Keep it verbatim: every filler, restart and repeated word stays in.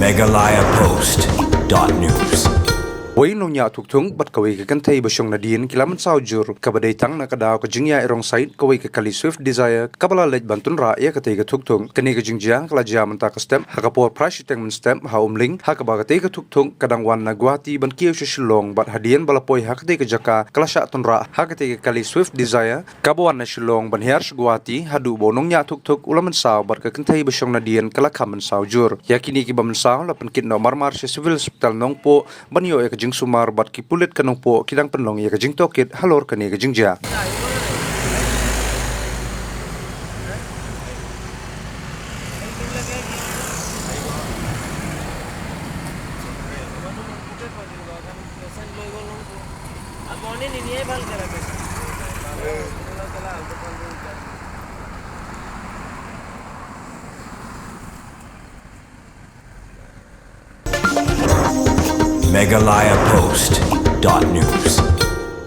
Meghalaya Post dot news. Wei u nongñiah thuk thuk bad kawei ka kynthei ba shong nadien ki la mynsaw jur, kaba dei tang na ka daw ka jingïairong sait. Kawei ka kali Swift Dzire kaba la leit ban tynrah ïa katei ka thuk thuk. Kane ka jingjia ka la jia mynta ka step ha ka por phra shiteng mynstep ha Umling, ha kaba katei ka thuk thuk ka dang wan na Guwahati ban kiew sha Shillong, bad hadien ba la poi ha katei ka jaka ka la shah tynrah ha katei ka kali Swift Dzire kaba wan na Shillong ban hiar sha Guwahati, haduh ba u nongñiah thuk thuk u la mynsaw bad ka kynthei ba shong nadien ka la kham mynsaw jur. Ïa kine kiba mynsaw la pynkit noh marmar sha Civil Hospital Nongpoh ban ïoh ïa ka jingsumar, bad ki pulit ka Nongpoh ki dang pynlong ïa ka jingtohkit halor kane ka jingjia. Meghalaya Post dot news.